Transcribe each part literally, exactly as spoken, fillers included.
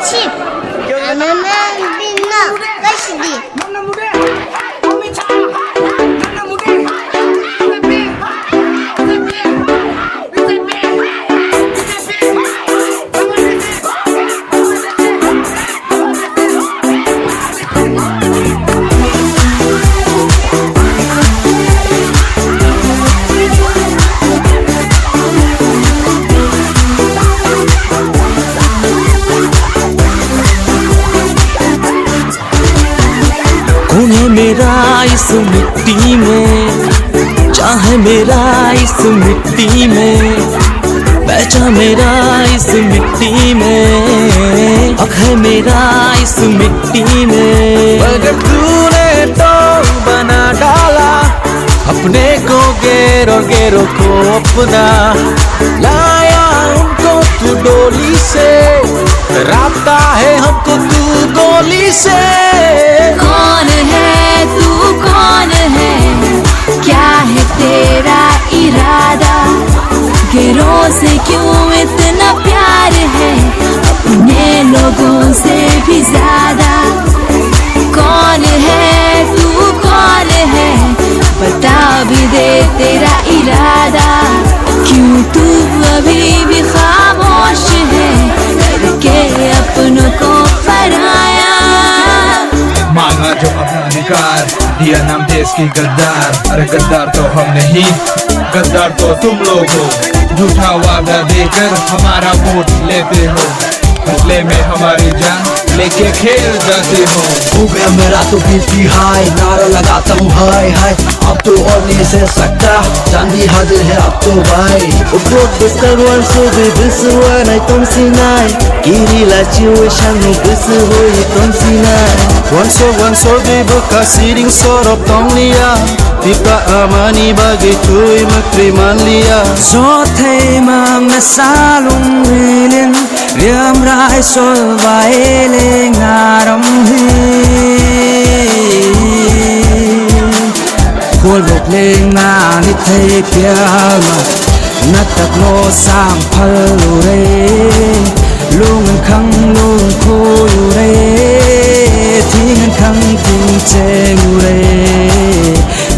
Sheep. Ano na bino kasidi. कौन है मेरा इस मिट्टी में, चाहे मेरा इस मिट्टी में, पहचान मेरा इस मिट्टी में, हक है मेरा इस मिट्टी में। मगर तूने तो बना डाला अपने को गैर और गैरों को अपना, लाया उनको तू डोली से, डराता है हमको तू गोली से। कौन है तू, कौन है, क्या है तेरा इरादा? गैरों से क्यों इतना प्यार है, अपने लोगों से भी ज्यादा। कौन है तू, कौन है, बता भी दे तेरा इरादा। क्यों तू अभी भी खामोश है, करके अपनों को पराया। मांगा जो अपना अधिकार, दिया नाम देश की गद्दार। अरे गद्दार तो हम नहीं, गद्दार तो तुम लोग हो। झूठा वादा देकर हमारा वोट लेते हो, बदले में हमारी जान लेके खेल जाते हो। हो गया मेरा तो बीपी हाई, नारा लगाता हूँ हाय हाय। अब तो और नहीं सह सकता, चांदी हाजिर है अब तो भाई। Uplok bwskang uansugwi bwswk uanaitong sinai, kirila chiwi sangno bwswk hui tong sinai. Uansuk uansugwi bwkha siring sorok tongliya, pipa amani bagwi twi mwktwi manliya. Jothai mangna salung rilin, riamrai sol bai lengaram hi. Khol bok lengmani thai piama, natak no sang phal ure. Lung khang lung khoi ure, thing khang thing cheng ure.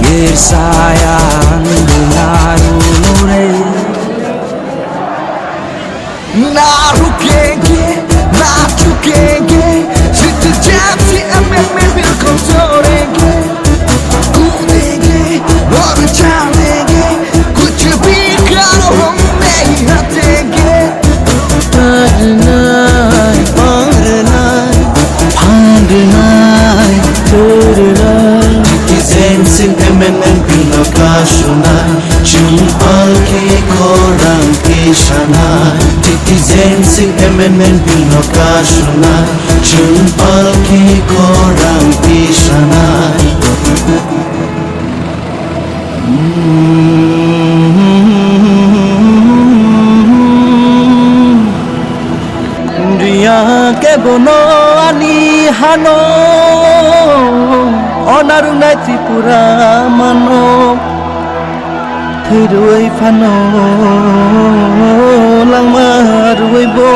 Ngir sayang bungaru ure. ना रुकेंगे, ना झुकेंगे, जीत जाती एमएमए बिल्कुल जोड़ेंगे, कूदेंगे और चलेंगे, कुछ भी करो हम नहीं हटेंगे। Parnai, parnai, parnai, parnai. Citizen sin M N N pino kasuna. Chwng palki khorang tisanai, citizen sin M N N pino kasuna. Chwng palki khorang tisanai. Riya kebono ani hano, onarunai Tripura mano, thwirwi phano langma rwi bo,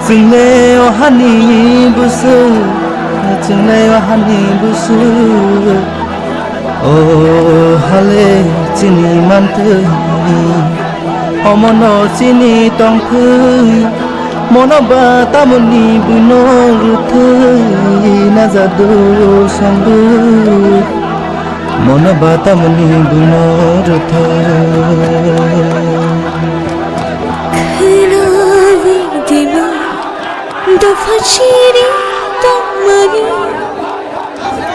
chwngle o hani bwswk, chwngle o hani bwswk. O hale chini mantwi, omono chini tongthwi, mono ba tamoni buino rwthwi, najado songwi, mono ba tamoni buino rwthwi. Khwlawi dima dopha chiri tongmani.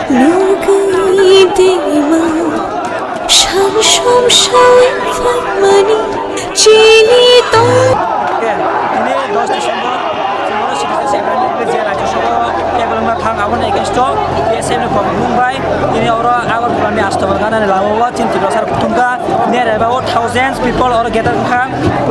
Lugwi dima, sangsom sawi phaimani chini tong. Tini dos December, chwng oro citizen seventy jail acho soro tebelma thang aboni against o T S F ni kok bumung bai. Tini oro Agartala ni Astaman ganani lama o chini Tiprasa rok thumkha. There about thousands people oro gather wngkha,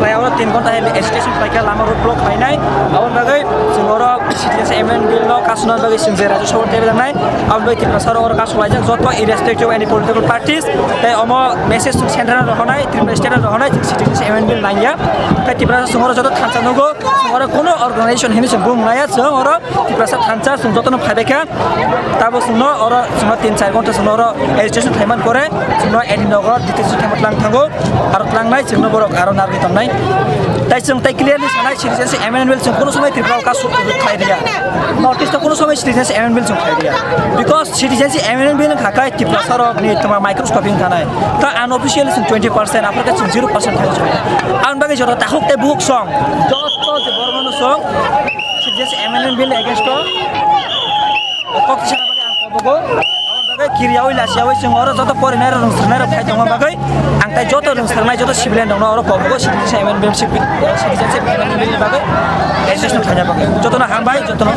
prai oro tin ghonta hai agitation khlaikha, lama road block khlainai. Aboni bagwi chwng oro citizenship amendment bill no kasuna bagwi chwng je Rajya Sabha table nai. Aboni bagwi Tiprasa oro kasulaijak joto irrespective of any political parties. Tei omo message chwng central rohonai, Tripura state rohonai, chwng citizenship amendment bill nangya. Tei Tiprasa chwng oro joto thansa nugo, chwng oro kuno organization hinwi chwng bumung naya, chwng oro Tiprasa thansa chwng jotono phaibaikha. Tabo chwngno oro chwngno tin char ghonta chwngno oro agitation khlaiman pore chwngno A D Nagar detention khaima tlang thango, aro tlangnai chwngno borok aro narwgwi tongnai. Tai chwng tai clearly sanai, citizenship amendment bill chwng kuno somoi Tripura o kasu khlai riya. North East o kuno somoi citizenship amendment bill chwng khlai riya. Because citizenship amendment bill wngkha khe Tiprasa rok ni tongma microscopic wngkha nai. Ta unofficially chwng twenty percent, aphor khe chwng zero percent thangwi chwng. Ang bagwi joto takhuk tei buhuk song joto je borok no song citizenship amendment bill against o kok tisana bagwi ang kobogo. Aboni bagwi kiriyawi lasiyawi chwng oro joto porinai rok, rwngthwrnai rok phai tongma bagwi ang tai joto rwngthwrnai, joto civilian rokno oro kobogo citizenship amendment bill, citizenship amendment bill ni bagwi registration khaina bagwi. Jotono hambai, jotono.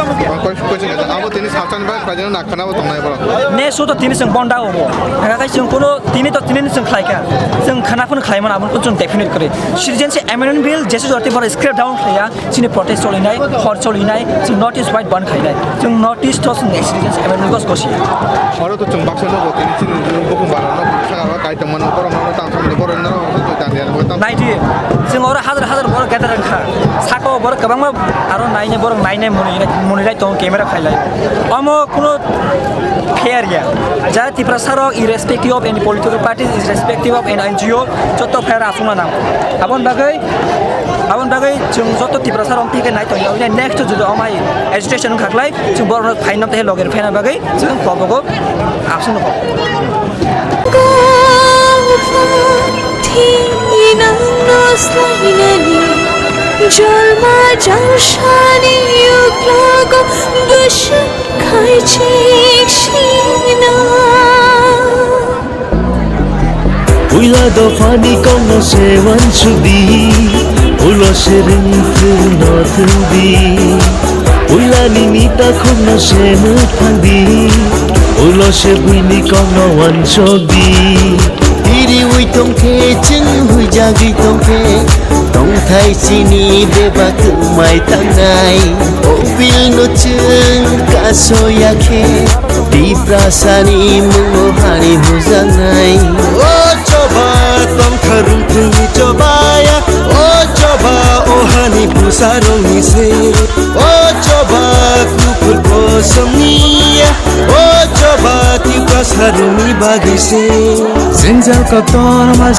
Koi, koi, koi, abo tini salsani bagwi khlaijak na khana bo tongnai borok. Next o to tini chwng bonda obo. Haka kai chwng kuno tini to tini chwng khlaikha. Chwng khana phano khlaimano, abo chwng definite kwrwi. Citizenship amendment bill jesu jati borok scrap down khlaiya. Chini protest cholinai, hor cholinai, chwng North East wide ban khainai. Chwng North East o chwng experience available gos gosi. Oro to chwng baksa nogo, tini chini bukung bara no saka kai tongmano, borok no tang thangmani, borok no tang thangmani. Naidi, chwng oro hazar hazar borok gather wngkha. Saka o borok kwbangma aro nainai, borok nainai muni, muni lai tongo camera khailai. Omo kuno fair ya. Jara Tiprasa rok, irrespective of any political parties, irrespective of any N G O, joto fair asungna nang. Aboni bagwi, aboni bagwi chwng joto Tiprasa rok thike nai tongya. Next jodi omai agitation wngkha khlai, chwng borok no phaina tei loger phaina bagwi chwng kobogo asungno. Thinang no slainani, jolma jalsani uklogo bwswk khaichik sina. Puila dophani kokno se uansukdi, ulo se rwngthwngno thwngdi. Puilani nita khokno se mwthangdi, ulo se buini kokno uansukdi. Iriwi tongkhe, chwng huijagwi tongkhe, tongthai chini bebak twmai tangnai. O bill no chwng kasoya khe, Tiprasani mungo hani hujaknai. O choba tongkha rungthwngni chobaya, o choba o hani bwsarokni se. O choba kuphur kosomni ya, o choba Tiprasarokni bagwi se. Jwngjal kotorma.